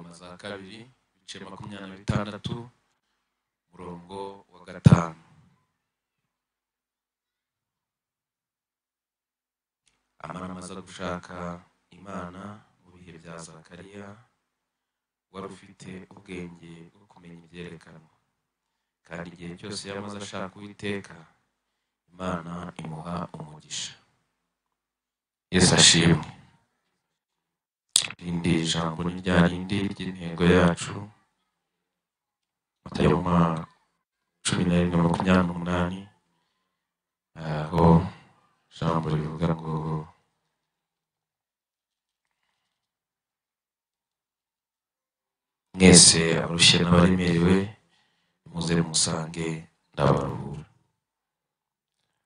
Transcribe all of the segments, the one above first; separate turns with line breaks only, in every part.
Ingoma za kabiri ibice 26 umurongo wa 5. Amaramaza gushaka Imana mu bihe bya Zakariya, wari ufite ubwenge bwo kumenya ibyerekanwa, kandi igihe cyose yamaze ashaka Uwiteka, Imana imuha umugisha. Yesu ashimwe. Irindi jambo ni rya rindi ry'intego yacu, Matayo 11:28, aho ijambo rivuga ngo mwese abarushye n'abaremerewe muze musange ndabaruhura.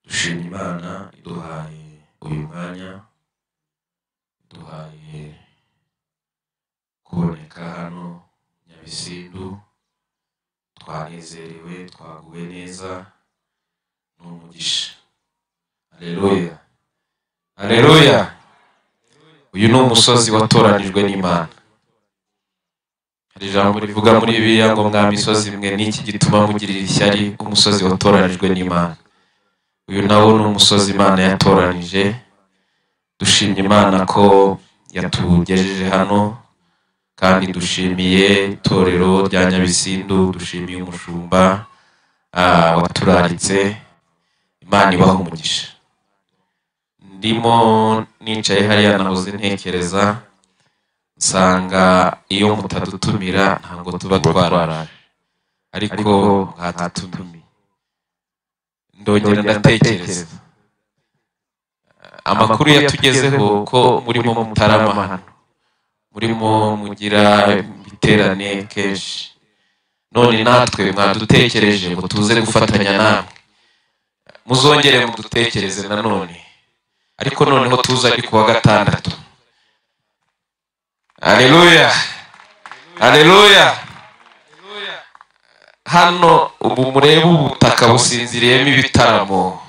Dushima Imana iduhaye uyu mwanya, iduhaye kuboneka hano Nyabisindu, twanezerewe, twaguwe neza, ni umugisha. Haleluya, haleluya. Uyu ni umusozi watoranijwe n'Imana. Hari ijambo rivuga muri Bibiliya ngo mwa misozi mwe n'iki gituma mugirira ishyari umusozi watoranijwe n'Imana. Uyu nawo ni umusozi Imana yatoranije. Dushimye Imana ko yatugejeje hano, kandi dushimiye itorero rya Nyabisindu, dushimiye umushumba waturaritse. Imana ibahe umugisha. Ndimo nicaye hariya nahoze ntekereza, nsanga iyo mutadutumira ntabwo tuba twaraje, ariko mwatutumiye. Ndongera ndatekereza amakuru yatugezeho ko murimo mutarama hano, murimo mugira ibiterane kenshi, none natwe mwadutekereje ngo tuze gufatanya namwe. Muzongere mudutekereze nanone, ariko noneho tuza ari kuwa gatandatu. Haleluya, haleluya. Hano ubu murebe ubutaka businziriyemo ibitaramo,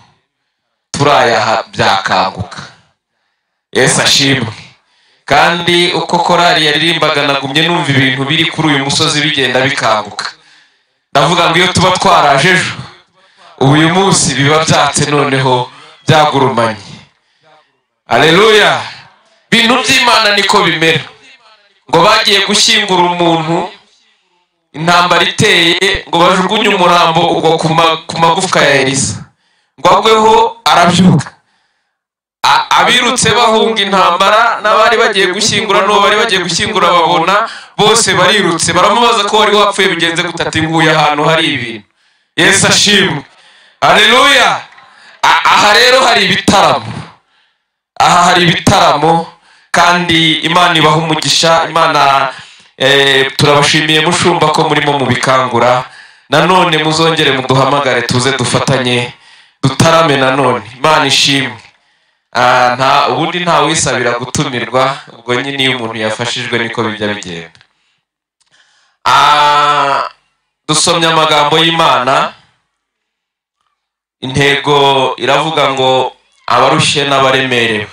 turayaha byakanguka. Yesu ashimwe. Kandi uko korali yaririmbaga nagumye numva ibintu biri kuri uyu musozi bigenda bikanguka. Ndavuga ngo iyo tuba twaraje ejo, ubu uyu munsi biba byatse noneho byagurumanye. Haleluya. Bintu by'Imana niko bimera. Ngo bagiye gushyingura umuntu, intambara iteye, ngo bajugunye umurambo ubwo ku magufwa ya Elisa, ngo agweho arabyuka. Abirutse bahunga intambara n'abari bagiye gushyingura n'uwo bari bagiye gushyingura babona bose barirutse, baramubaza ko wari wapfuye bigenze gute, ati nguye ahantu hari ibintu. Yesu ashimwe. Haleluya. Aha rero hari ibitaramo, aha hari ibitaramo, kandi Imana ibaha umugisha. Imana turabashimiye mushumba ko murimo mubikangura. Nanone muzongere muduhamagare tuze dufatanye dutarame nanone. Imana ishimwe. Nta ubundi nta wisabira gutumirwa, ubwo nyine iyo umuntu yafashijwe niko bijya bigenda. Dusomye amagambo y'Imana. Intego iravuga ngo abarushye n'abaremerewe.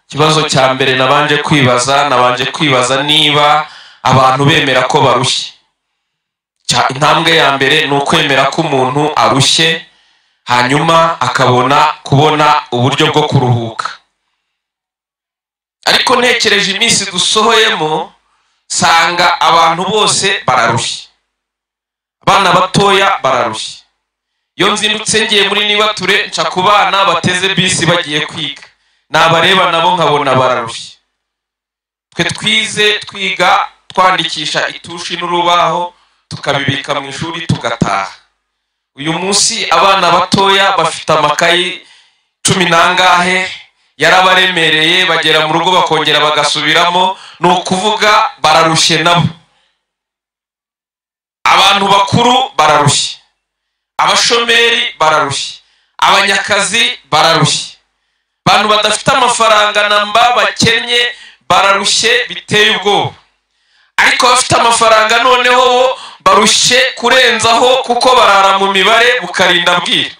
Ikibazo cya mbere nabanje kwibaza niba abantu bemera ko barushye. Intambwe ya mbere ni ukwemera ko umuntu arushye, hanyuma akabona kubona uburyo bwo kuruhuka. Ariko ntekereje iminsi dusohoyemo, sanga abantu bose bararushye, abana batoya bararushye. Iyo nzindutse ngiye muri Nibature nca ku bana bateze bisi bagiye kwiga, nabareba nabo nkabona bararushye. Twe twize twiga twandikisha itushi n'urubaho tukabibika mu ishuri tugataha. Uyu munsi abana batoya bafite amakayi 10 nangahe yarabaremereye, bagera mu rugo bakongera bagasubiramo, ni ukuvuga bararushye nabo. Abantu bakuru bararushye, abashomeri bararushye, abanyakazi bararushye, abantu badafite amafaranga namba bakennye bararushye biteye ubwoba. Ariko abafite amafaranga noneho bo barushye kurenzaho, kuko barara mu mibare bukarinda bwira.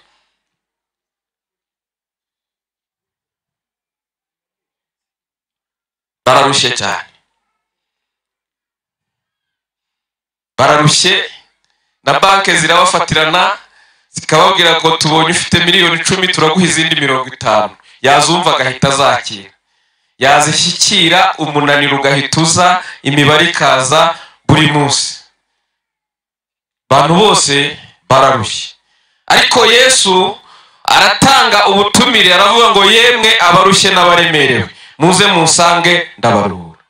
Bararushye cyane. Bararushye na banke zirabafatirana zikababwira ngo tubonye ufite miliyoni 10 turaguha izindi 50. Yazumva agahita azakira, yazishyikira umunaniro ugahita uza, imibare ikaza buri munsi. Abantu bose bararushye, ariko Yesu aratanga ubutumire, aravuga ngo yemwe abarushye n'abaremerewe muze munsange ndabaruhura.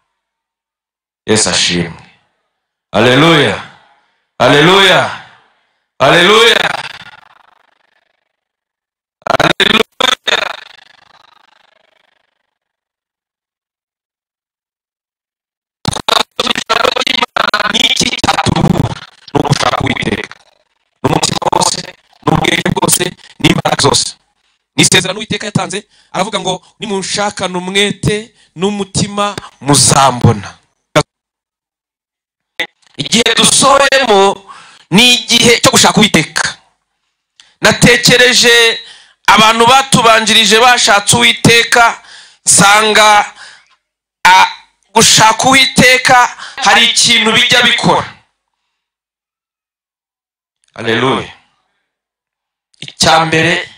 Yesu ashimwe. Haleluya, haleluya, haleluya, haleluya. Niki cyaturuhura? Ni ugushaka Uwiteka n'umutima wose n'ubwenge bwose n'imbaraga zose. Ni isezerano Uwiteka yatanze, aravuga ngo nimunshakana umwete n'umutima muzambona. Igihe dusohoyemo ni igihe cyo gushaka Uwiteka. Natekereje abantu batubanjirije bashatse Uwiteka, nsanga gushaka Uwiteka hari ikintu bijya bikora. Haleluya. Icya mbere,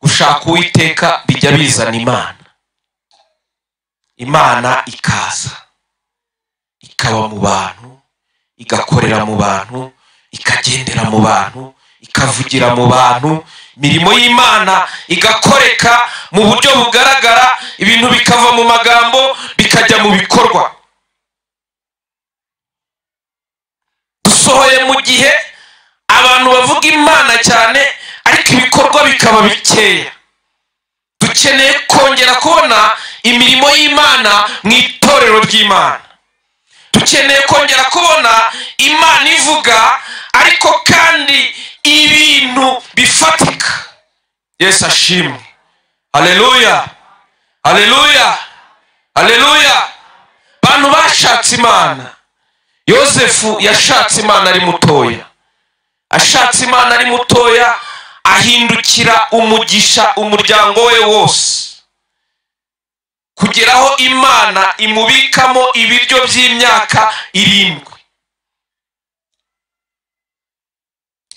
gushaka Uwiteka bijya bizana Imana. Imana ikaza ikaba mu bantu, igakorera mu bantu, ikagendera mu bantu, ikavugira mu bantu. Imirimo y'Imana igakoreka mu buryo bugaragara, ibintu bikava mu magambo bikajya mu bikorwa. Dusohoye mu gihe abantu bavuga Imana cyane ariko ibikorwa bikaba bikeya. Dukeneye kongera kubona imirimo y'Imana mu itorero ry'Imana. Dukeneye kongera kubona Imana ivuga ariko kandi ibintu bifatika. Yesu ashimwe. Haleluya, haleluya, haleluya. Bantu bashatse Imana. Yosefu yashatse Imana ari mutoya, ashatse Imana ari mutoya ahindukira umugisha umuryango we wose, kugeraho Imana imubikamo ibiryo by'imyaka 7,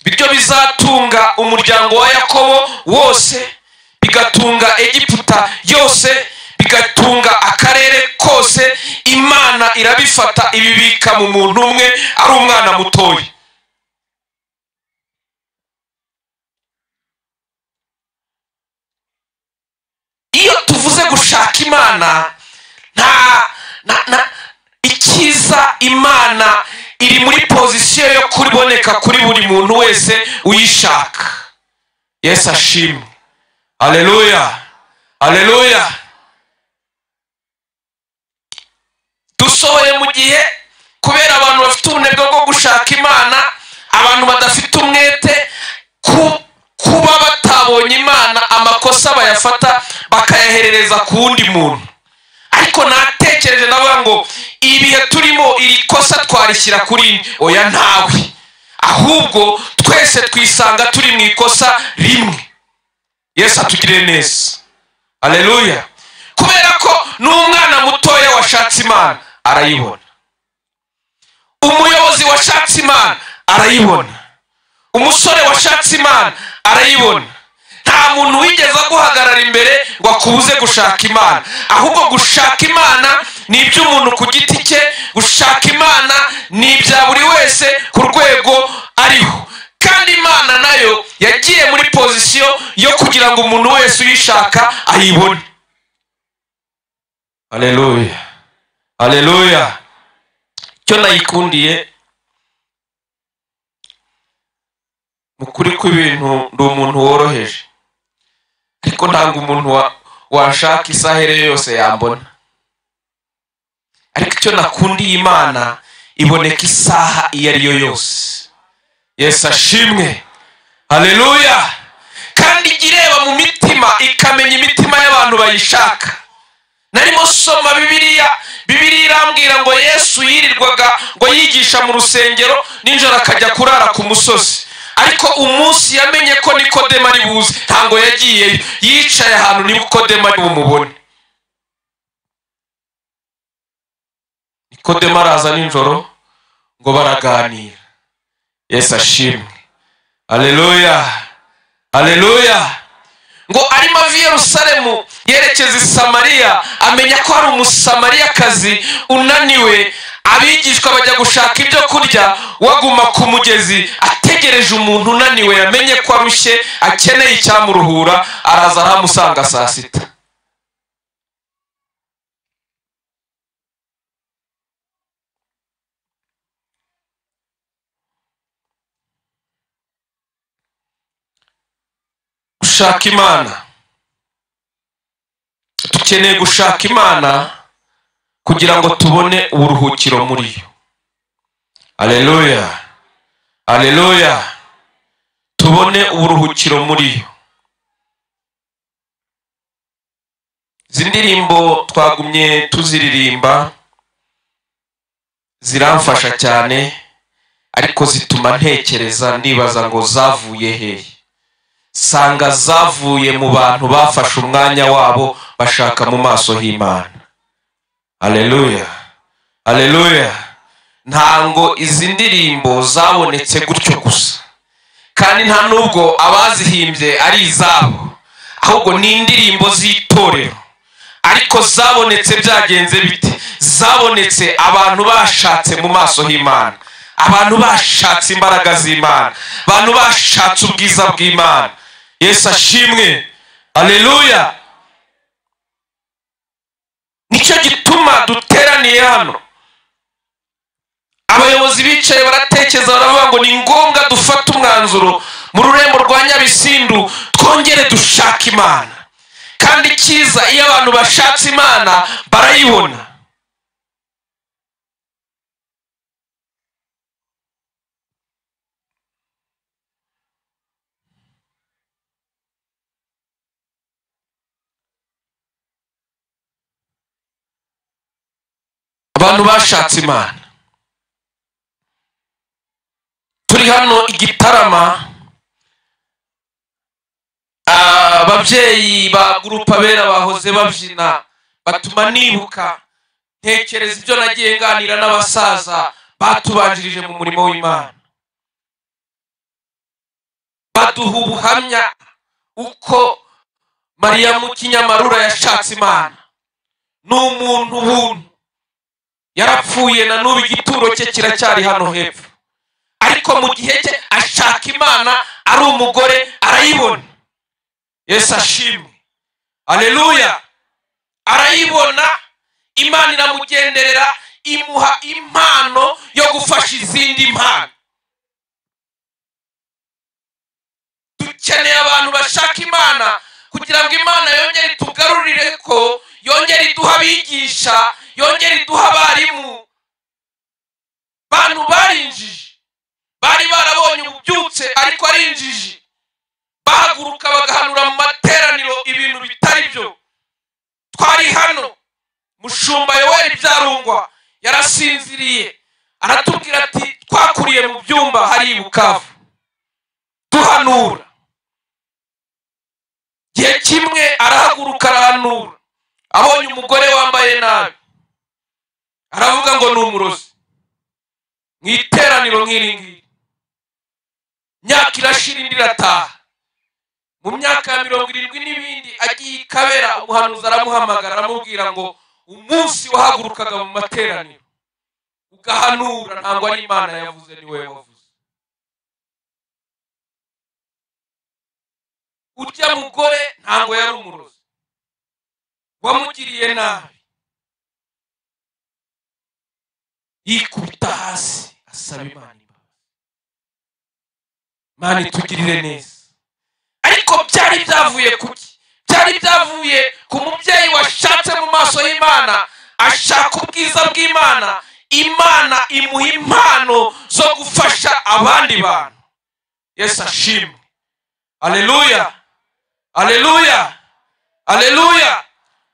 ibiryo bizatunga umuryango wa Yakobo wose, bigatunga Egiputa yose, bigatunga akarere kose. Imana irabifata ibibika mu muntu umwe ari umwana mutoya. Iyo tuvuze gushaka Imana, nta ikiza Imana iri muri pozisiyo yo kuriboneka kuri buri muntu wese uyishaka. Yesu ashimwe. Haleluya, haleluya. Dusohoye mu gihe kubera abantu bafite ubunebwe bwo gushaka Imana, abantu badafite umwete, kuba batabonye Imana amakosa bayafata bakayaherereza ku wundi muntu. Ariko natekereje navuga ngo ibihe turimo iri kosa twarishyira kuri oya ntawe, ahubwo twese twisanga turi mu ikosa rimwe. Yesu atugirire neza. Haleluya. Kubera ko n'umwana mutoya washatse Imana arayibona, umuyobozi washatse Imana arayibona, umusore washatse Imana arayibona. Nta muntu wigeze aguhagarara imbere ngo akubuze gushaka Imana, ahubwo gushaka Imana ni iby'umuntu ku giti cye, gushaka Imana ni ibya buri wese ku rwego ariho. Kandi Imana nayo yagiye muri pozisiyo yo kugira ngo umuntu wese uyishaka ayibone. Haleluya, haleluya. Icyo nayikundiye mu kuri kw'ibintu, ndi umuntu woroheje, ariko ntabwo umuntu washaka isaha yose yambona. Ariko icyo nakundiye Imana, iboneka isaha iyo ari yo yose. Yesu ashimwe. Haleluya. Kandi ijya ireba mu mitima ikamenya imitima y'abantu bayishaka. Narimo soma Bibiliya, Bibiliya irambwira ngo Yesu yirirwaga ngo yigisha mu rusengero, nijoro akajya kurara ku musozi. Ariko umunsi yamenye ko Nikodemo ari buze, ntango yagiyeyo, yicaye ahantu Nikodemo ari bumubone. Nikodemo araza nijoro Ngo baraganira. Yesu ashimwe. Haleluya, haleluya. Ngo arimo ava i Yerusalemu yerekeza i Samariya, amenya ko hari umusamariyakazi unaniwe. Abigishwa bajya gushaka ibyo kurya, waguma ku mugezi ategereje umuntu unaniwe, yamenye ko arushye akeneye icyamuruhura, araza aramusanga saa sita. Gushaka Imana, dukeneye gushaka Imana kugira ngo tubone uburuhukiro muri yo. Haleluya, haleluya. Tubone uburuhukiro muri yo. Izi ndirimbo twagumye tuziririmba ziramfasha cyane, ariko zituma ntekereza nibaza ngo zavuye hehe. Sanga zavuye mu bantu bafashe umwanya wabo bashaka mu maso h'Imana. Haleluya, haleluya. Ntango izi ndirimbo zabonetse gutyo gusa, kandi nta nubwo abazihimbye ari izabo, ahubwo ni indirimbo z'itorero. Ariko zabonetse byagenze bite? Zabonetse abantu bashatse mu maso h'Imana, abantu bashatse imbaraga z'Imana, abantu bashatse ubwiza bw'Imana. Yesu ashimwe. Haleluya. Nicyo gituma duteraniye hano. Abayobozi bicaye baratekereza, baravuga ngo ni ngombwa dufate umwanzuro mu rurembo rwa Nyabisindu twongere dushake Imana. Kandi cyiza, iyo abantu bashatse Imana barayibona. Abantu bashatse Imana. Turi hano igitarama, ababyeyi ba gurupa bera bahoze babyina, batuma nibuka ntekereza ibyo nagiye nganira n'abasaza batubanjirije mu murimo w'Imana. Baduha ubuhamya uko Mariya Mukinyamarura yashatse Imana. Ni umuntu ubuntu, yarapfuye na n'ubu igituro cye kiracyari hano hepfo, ariko mu gihe cye ashaka Imana ari umugore arayibona. Yesu ashimwe. Haleluya. Arayibona, Imana iramugenderera, imuha impano yo gufasha izindi mpano. Dukeneye abantu bashaka Imana kugira ngo Imana yongere itugarurire ko, yongere iduha abigisha, yongere iduha abarimu. Bantu barinjije, bari barabonye ububyutse ariko ari injiji, bahaguruka bagahanura mu materaniro ibintu bitari byo. Twari hano, mushumba Yoweri Byarungwa yarasinziriye, aratubwira ati twakuriye mu byumba hari i Bukavu duhanura. Gihe kimwe arahaguruka arahanura, abonye umugore wambaye nabi aravuga ngo ni umurozi. Mu iteraniro nk'iri ngiri, myaka irashira indi irataha. Mu myaka ya 70 n'ibindi agiye i Kabera, umuhanuzi aramuhamagara aramubwira ngo umunsi wahagurukaga mu materaniro ugahanura ntabwo ari Imana yavuze, ni wowe wavuze. Urya mugore ntabwo yari umurozi, wamugiriye nabi. Yikubita hasi asaba Imana imbabazi. Imana itugirire neza. Ariko byari byavuye kuki? Byari byavuye ku mubyeyi washatse mu maso y'Imana, ashaka ubwiza bw'Imana, Imana imuha impano zo gufasha abandi bantu. Yesu ashimwe. Haleluya, haleluya, haleluya.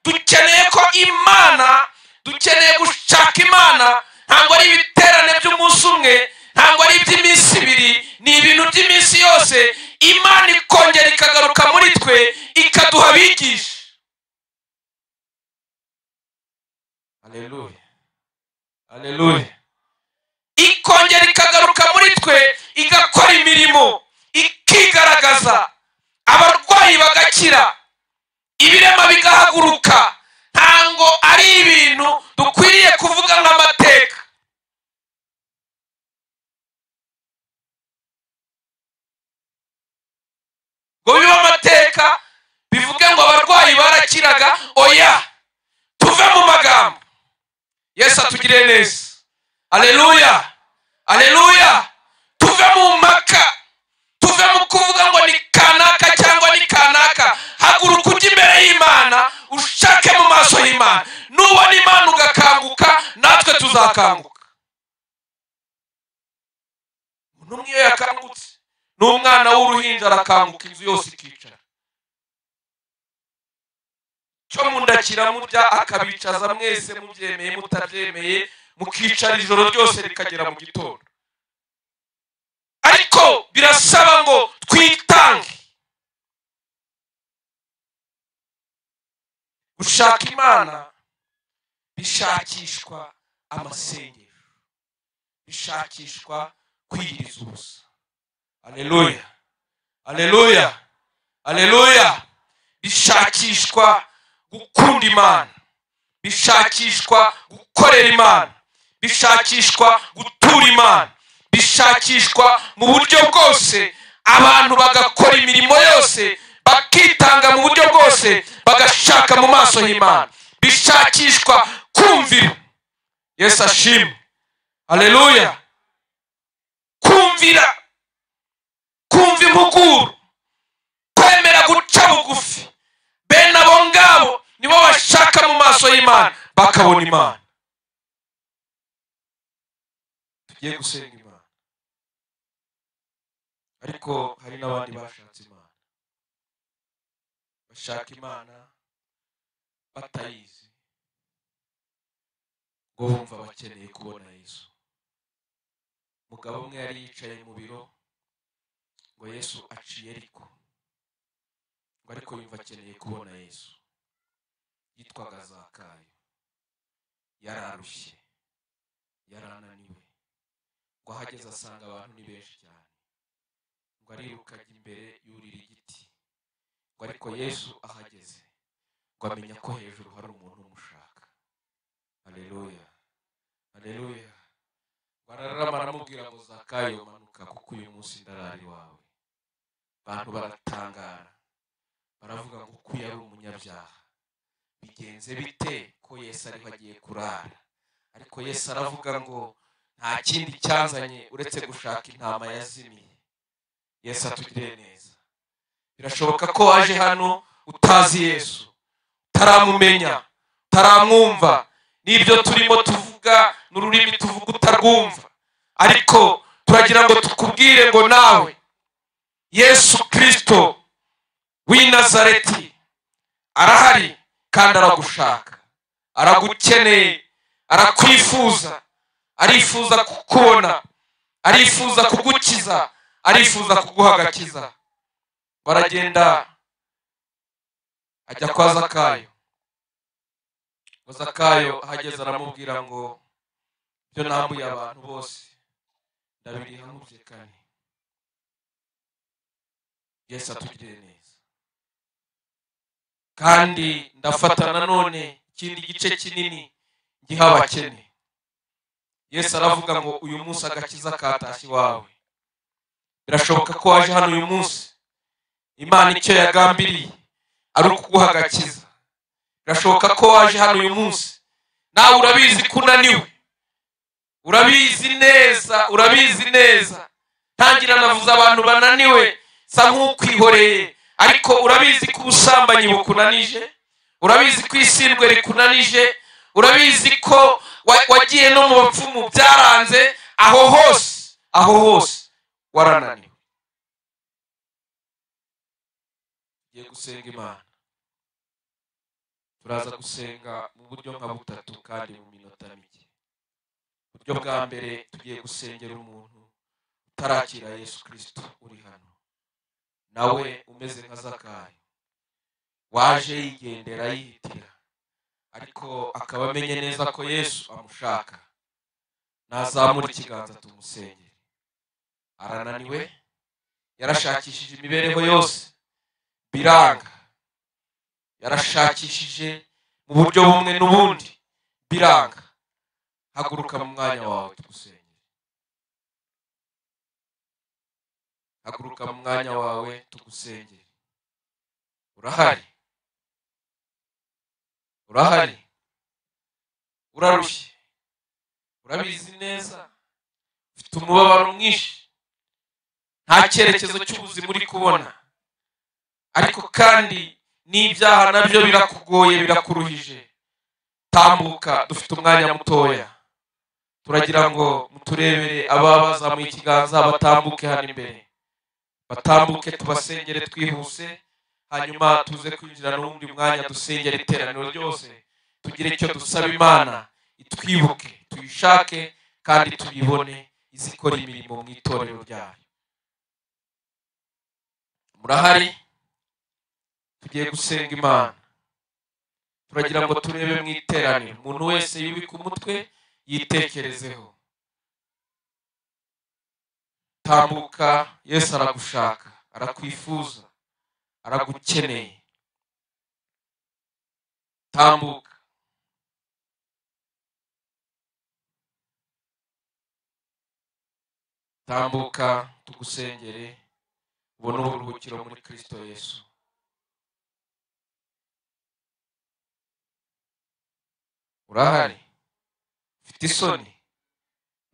Dukeneye ko Imana, dukeneye gushaka Imana. Ntabwo ari ibiterane by'umunsi umwe, ntabwo ari iby'iminsi ibiri, ni ibintu by'iminsi yose. Imana ikongera ikagaruka muri twe ikaduha abigisha. Haleluya, haleluya. ikongera ikagaruka muri twe, igakora imirimo, ikigaragaza, abarwayi bagakira, ibirema bigahaguruka. Ntango ari ibintu dukwiriye kuvuga nk'amateka. Ngo bibe amateka bivuge ngo abarwayi barakiraga, oya, tuve mu magambo. Yesu atugirire neza. Aleluya, aleluya. Tuve mu mpaka, tuve mu kuvuga ngo ni kanaka cyangwa ni kanaka. Haguruka ujye imbere y'Imana, ushake mu maso y'Imana. Nubona Imana ugakanguka, natwe tuzakanguka. Umuntu umwe iyo yakangutse, n'umwana w'uruhinja arakanguka, inzu yose ikicara. Cyo mundakira murya, akabicaza mwese mubyemeye mutabyemeye, mukicara ijoro ryose rikagera mu gitondo. Ariko birasaba ngo twitange. Gushaka Imana bishakishwa amasengesho, bishakishwa kwiyiriza ubusa. Aleluya, aleluya, aleluya. Bishakishwa gukunda Imana, bishakishwa gukorera Imana, bishakishwa gutura Imana, bishakishwa mu buryo bwose. Abantu bagakora imirimo yose, bakitanga mu buryo bwose, bagashaka mu maso y'Imana. Bishakishwa kumvira. Yesu ashimwe. Aleluya. Kumvira, kumva impuguro, kwemera guca bugufi. Bene abo ngabo nibo bashaka mu maso y'Imana, bakabona Imana. Tugiye gusenga Imana, ariko hari n'abandi bashatse Imana, bashaka Imana batayizi, ngo bumva bakeneye kubona Yesu. Umugabo umwe yari yicaye mu biro, ngo Yesu aciye ariko, ngo ariko yumva akeneye kubona Yesu. Yitwaga Zakayo, yararushye, yarananiwe, ngo ahageze asanga abantu ni benshi cyane, ngo ariruka ajya imbere yurira igiti, ngo ariko Yesu ahageze ngo amenya ko hejuru hari umuntu umushaka. Aleluya, aleluya. Bararama aramubwira ngo Zakayo, manuka, kuko uyu munsi ndarara iwawe. Abantu baratangara, baravuga ngo uko yari umunyabyaha bigenze bite ko Yesu ariho agiye kurara? Ariko Yesu aravuga ngo nta kindi cyanzanye uretse gushaka intama yazimiye. Yesu atugirire neza. Birashoboka ko waje hano utazi Yesu, utaramumenya, utaramwumva, n'ibyo turimo tuvuga n'ururimi tuvuga utarwumva. Ariko turagira ngo tukubwire ngo nawe Yesu Kristo w'i Nazareti arahari kandi aragushaka, aragukeneye, arakwifuza, arifuza kukubona, arifuza kugukiza, arifuza kuguha agakiza. Baragenda ajya kwa Zakayo. Zakayo ahageze aramubwira ngo ibyo nambuye abantu bose ndabiriha nkubye kane. Yesu atugirire neza. Kandi ndafata nanone ikindi gice kinini ngiha abakene. Yesu aravuga ngo uyu munsi agakiza katashye iwawe. Birashoboka ko waje hano uyu munsi, Imana icyo yagambiriye ari ukuguha agakiza. Birashoboka ko waje hano uyu munsi, nawe urabizi ko unaniwe, urabizi neza, urabizi neza. Tangira navuze abantu bananiwe, sa nk'ukwihoreye, ariko urabizi ko ubusambanyi bukunanije, urabizi ko isindwe rikunanije, urabizi ko wagiye no mu bapfumu byaranze, aho hose, aho hose warananiwe. Tugiye gusenga Imana. Turaza gusenga mu buryo nka butatu kandi mu minota mike. Uburyo bwa mbere, tugiye gusengera umuntu utarakira Yesu Kristo uri hano, nawe umeze nka Zakayo, waje yigendera yihitira, ariko akaba amenye neza ko Yesu amushaka. Nazamura ikiganza tumusengere. Arananiwe, yarashakishije imibereho yose biranga, yarashakishije mu buryo bumwe n'ubundi biranga. Haguruka mu mwanya wawe tugusengere. Haguruka mu mwanya wawe tugusengere. Urahari, urahari, urarushye, urabizi neza, ufite umubabaro mwinshi, nta cyerekezo cy'ubuzima uri kubona, ariko kandi n'ibyaha nabyo birakugoye, birakuruhije. Tambuka, dufite umwanya mutoya, turagira ngo muturebere ababa bazamuye ikiganza batambuke hano imbere, batambuke tubasengere twihuse, hanyuma tuze kwinjira n'undi mwanya dusengere iteraniro ryose, tugire icyo dusaba Imana itwibuke, tuyishake kandi tuyibone, izikora imirimo mu itorero ryayo. Murahari? Tugiye gusenga Imana. Turagira ngo turebe mu iteraniro, umuntu wese yubike umutwe yitekerezeho. Tambuka, Yesu aragushaka, arakwifuza, aragukeneye. Tambuka. Tambuka tugusengere, ubone uburuhukiro muri Kristo Yesu. Urahari? Ufite isoni?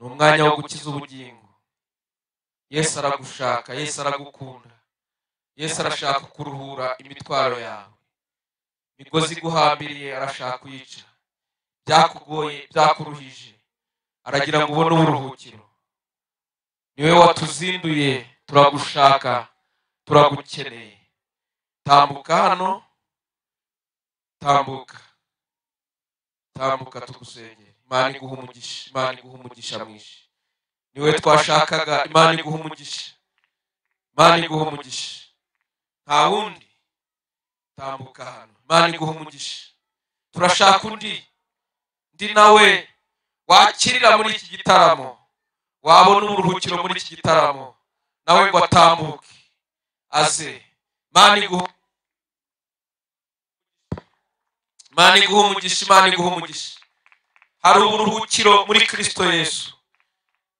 Ni umwanya wo gukiza ubugingo. Yesu aragushaka, Yesu aragukunda, Yesu arashaka kuruhura imitwaro yawe. Imigozi iguhambiriye arashaka kuyica. Byakugoye, byakuruhije, aragira ngo ubone uburuhukiro. Niwe watuzinduye, turagushaka, turagukeneye. Tambuka hano, tambuka, tambuka tugusengere. Imana iguha umugisha, Imana iguha umugisha mwinshi. Niwe twashakaga, Imana iguha umugisha, Imana iguha umugisha. Nta wundi. Tambuka hano, Imana iguha umugisha. Turashaka undi, ndi nawe wakirira muri iki gitaramo, wabona uburuhukiro muri iki gitaramo, nawe ngo atambuke aze. Imana iguha, Imana iguha umugisha, Imana iguha umugisha. Hari uburuhukiro muri Kristo Yesu.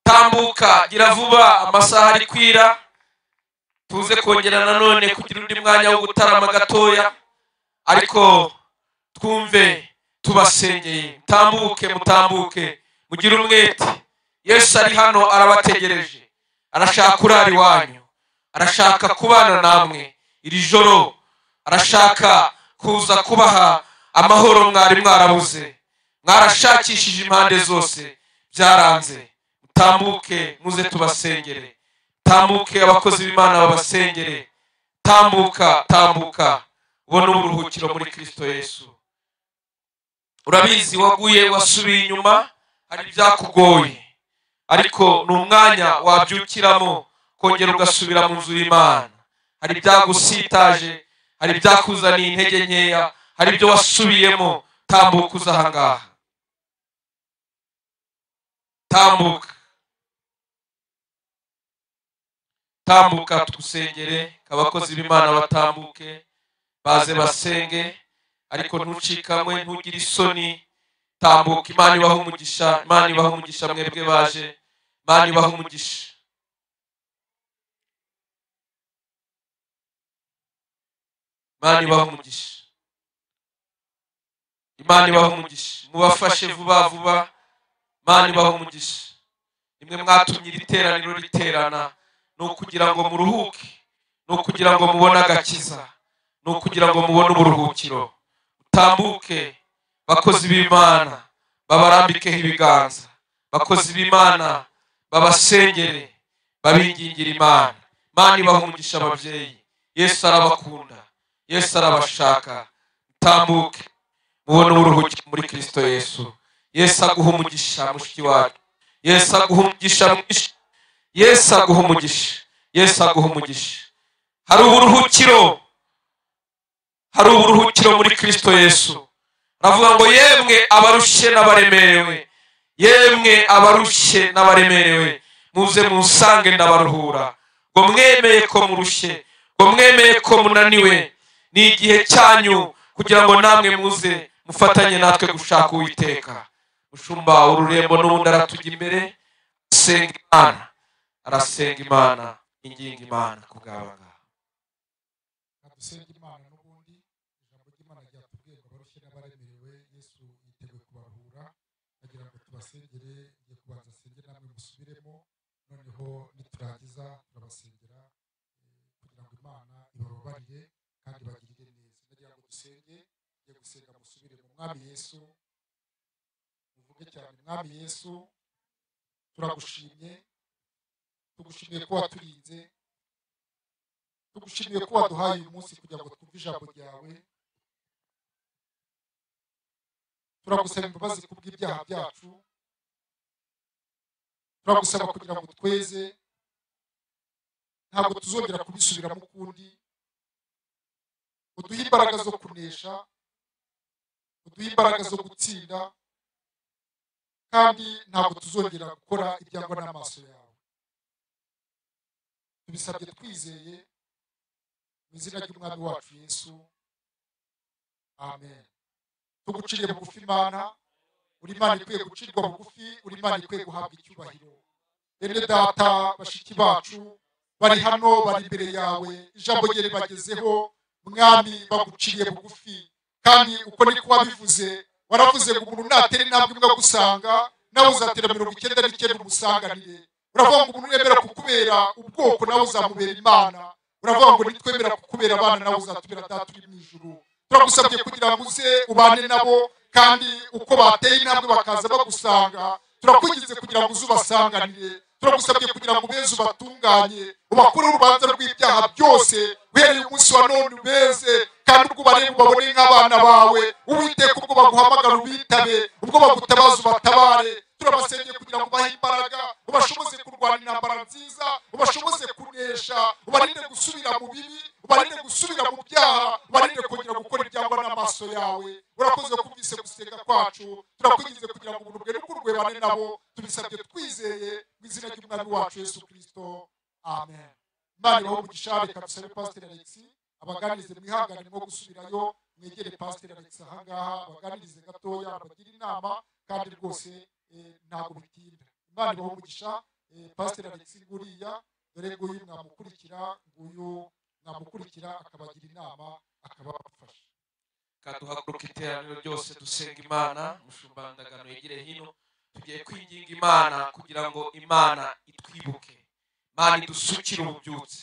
Tambuka, gira vuba, amasaha ari kwira, tuze kongera nanone kugira undi mwanya wo gutarama gatoya, ariko twumve tubasengeye. Tambuke, mutambuke, mugire umwete. Yesu ari hano arabategereje, arashaka kurara iwanyu, arashaka kubana namwe iri joro, arashaka kuza kubaha amahoro mwari mwarabuze, mwarashakishije impande zose byaranze. Tambuke muze tubasengere. Tambuke abakozi b'Imana babasengere. Tambuka, tambuka, ubone uburuhukiro muri Kristo Yesu. Urabizi waguye, wasubiye inyuma, hari ibyakugoye, ariko ni umwanya wabyukiramo kongera ugasubira mu nzu y'Imana. Hari ibyagusitaje, hari ibyakuzaniye intege nkeya, hari ibyo wasubiyemo. Tambuka uza aha ngaha. Tambuka, tambuka tugusengere. Abakozi b'Imana batambuke baze basenge, ariko ntucikamwe, ntugire isoni. Tambuka, Imana ibaha umugisha, Imana ibaha umugisha mwebwe baje, Imana ibaha umugisha. Imana ibaha umugisha, Imana ibaha umugisha. Mubafashe vuba vuba, Imana ibaha umugisha. Nimwe mwatumye iri teraniro riterana, ni ukugira ngo muruhuke, ni ukugira ngo mubone agakiza, ni ukugira ngo mubone uburuhukiro. Utambuke, bakozi b'Imana babarambikeho ibiganza, bakozi b'Imana babasengere, babingingira Imana. Imana ibaha umugisha ababyeyi. Yesu arabakunda, Yesu arabashaka. Utambuke mubone uburuhukiro muri Kristo Yesu. Yesu aguha umugisha mushiki wacu, Yesu aguha umugisha mwinshi, Yesu aguha umugisha, Yesu aguha umugisha. Hari uburuhukiro, hari uburuhukiro muri Kristo Yesu. Aravuga ngo yemwe abarushye n'abaremerewe, Yemwe abarushye n'abaremerewe, muze munsange ndabaruhura. Ngo mwemeye ko murushye, ngo mwemeye ko munaniwe, ni igihe cyanyu kugira ngo namwe muze mufatanye natwe gushaka Uwiteka. Mushumba ururembo n'ubundi aratujya imbere, asenga Imana, arasenga Imana, inginga Imana ku bw'aba ngaba.
Dusenga Imana n'ubundi ijambo ry'Imana ryatubwiye ngo abarushye n'abaremerewe Yesu yiteguye kubaruhura. Agira ngo tubasengere, ngiye kubanza asenge namwe musubiremo, noneho niturangiza turabasengera kugira ngo Imana ibababarire kandi ibagirire neza. Ndagira ngo dusenge, ngiye gusenga musubiremo. Mwami Yesu, muvuge cyane. Mwami Yesu, turagushimye, tugushimiye ko waturinze, tugushimiye ko waduhaye uyu munsi kugira ngo twumve ijambo ryawe. Turagusaba imbabazi kubw'ibyaha byacu, turagusaba kugira ngo tweze, ntabwo tuzongera kubisubiramo ukundi. Uduhe imbaraga zo kunesha, uduhe imbaraga zo gutsinda, kandi ntabwo tuzongera gukora ibyangwa n'amaso yawe. Tubisabye twizeye mu izina ry'Umwami wacu Yesu, amen. Tuguciriye bugufi Imana, uri Imana ikwiye gucirwa bugufi, uri Imana ikwiye guhabwa icyubahiro. Bene data, bashiki bacu bari hano, bari imbere yawe, ijambo rye ribagezeho. Mwami, baguciriye bugufi, kandi uko niko wabivuze. Waravuze ngo umuntu natera intambwe imwe agusanga, nawe uzatera 99 umusanganire. Uravuga ngo umuntu yemera kukubera ubwoko, nawe uzamubera Imana. Uravuga ngo nitwemera kukubera abana, nawe uzatubera Data uri mu ijuru. Turagusabye kugira ngo uze ubane nabo, kandi uko bateye intambwe bakaza bagusanga, turakwinginze kugira ngo uze ubasanganire. Turagusabye kugira ngo ubeze ubatunganye, ubakure urubanza rw'ibyaha byose, uhereye umunsi wa none ubeze, kandi ubwo ubareba ubabone nk'abana bawe. Uwiteka, ubwo baguhamagara ubitabe, ubwo bagutabaza ubatabare. Turabasengeye kugira ngo ubahe imbaraga, ubashoboze kurwana intambara nziza, ubashoboze kunesha, ubarinde gusubira mu bibi, ubarinde gusubira mu byaha, ubarinde kongera gukora ibyangwa n'amaso yawe. Urakoze kumvise gusenga kwacu, turakwinginze kugira ngo ubuntu bwe n'ubw'urwebane nabo. Tubisabye twizeye mu izina ry'Umwami wacu Yesu Kristo, amen. Imana ibahe umugisha. Reka dusabe Pasiteri Alex abaganirize, mwihangane nko gusubirayo, mwegere Pasiteri Alex ahangaha abaganirize gatoya, abagire inama, kandi rwose ntabwo bitinda. Imana ibahe umugisha. Pasiteri Alex nguriya, dore nguyu mwamukurikira, nguyu mwamukurikira akabagira inama, akabafasha.
Kaduhaguruka iteraniro ryose dusenga Imana. Mushumba Ndagano yegere hino, tugiye kwinginga Imana kugira ngo Imana itwibuke, Imana idusukire ububyutse,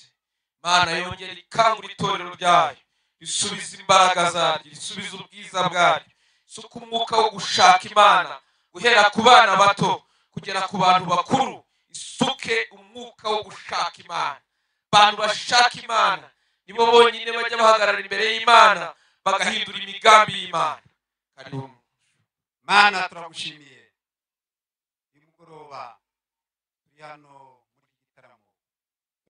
Imana yongere ikangura itorero ryayo, risubize imbaraga zaryo, risubize ubwiza bwaryo, isuke umwuka wo gushaka Imana guhera ku bana bato kugera ku bantu bakuru, isuke umwuka wo gushaka Imana. Abantu bashaka Imana nibo bonyine bajya bahagarara imbere y'Imana bagahindura imigambi y'Imana. Karibu.
Mana, turagushimiye uyu mugoroba turi hano.